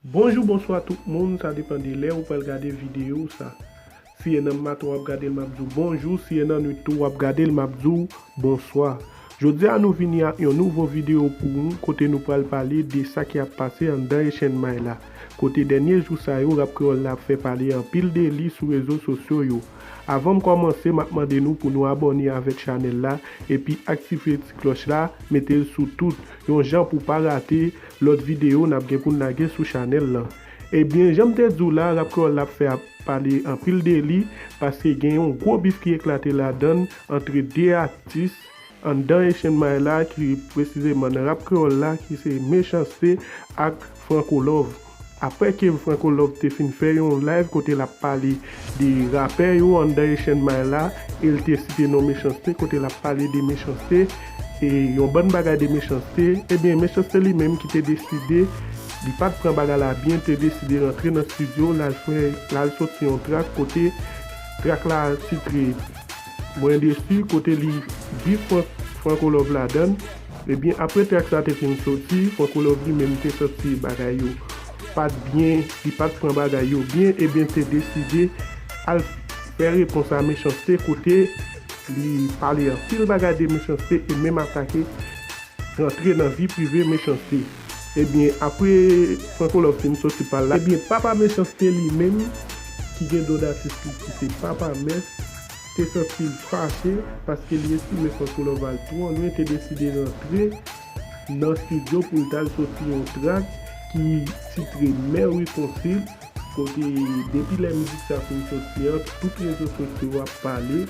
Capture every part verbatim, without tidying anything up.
Bonjou, bonswa tout moun, sa depann de lè ou pral gade videyo sa. Si e nan maten w ap gade l, m ap di w bonjou, si e nan nwit tou w ap gade l, m ap di w bonswa. Jodi a nou vini ak yon nouvo videyo pou ou, kote nou pral pale de sa ki ap pase anndan Asian Mile la. Kote dènye jou sa yo, rap kreyòl la ap fè pale anpil de li sou rezo sosyo yo. Avan m kòmanse, m ap mande nou pou nou abòne avèk chanèl la, epi aktive ti klòch la, mete l sou tout, yon jan pou pa rate lòt videyo n ap gen pou n lage sou chanèl lan. Ebyen, jan m te di w la, rap kreyòl la ap fè ap pale anpil de li, paske gen yon gwo bif ki eklate ladan l antre de atis anndan Asian Mile la, ki presizeman nan rap kreyòl la, ki se Mechanste ak Franco Love. Apre ke Franco Love te fin fè yon live kote l ap pale de rapè yo anndan Asian Mile la, e l te site non Mechanste, kote l ap pale de Mechanste, e yon bann bagay de Mechanste, ebyen, Mechanste li menm ki te deside, li pa t pran bagay la byen, te deside rantre nan estidyo, l al fè, l al soti yon trak kote trak la titre Mwen Desi, kote li bif Fran-, Franco Love ladan l. Ebyen, apre trak sa te fin soti, Franco Love li menm te santi bagay yo pa t byen, li pa t pran bagay yo byen, ebyen, te deside al fè repons a Mechanste, kote li pale anpil bagay de Mechanste e menm atake rantre nan vi prive Mechanste. Ebyen, apre Franco Love fin soti pa l la, ebyen, papa Mechanste li menm, ki gen non datis li ki se Papa Mès, te santi l fache paske li estime Franco Love al twò lwen, te deside rantre nan estidyo pou l t al soti yon trak ki titre Mè Wi Konsil, kote depi lè mizik sa fin soti an, tout rezo sosyo ap pale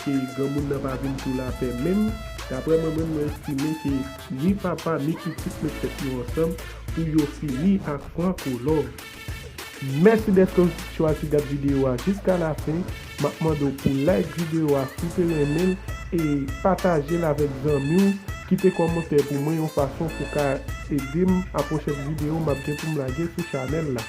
ke granmoun nan pa vin pou lapè menm. Daprè mwen menm, mwen estime ke ni papa ni pitit met tèt yo ansanm pou yo fini ak Franco Love. Mèsi dèske w chwazi gad videyo a jiska lafen. M ap mande w pou like videyo a si w te renmen l e pataje l avèk zanmi w. Kite kòmantè pou mwen, yon fason pou w ka ede m a pwochèn videyo m ap gen pou m lage sou chanèl la.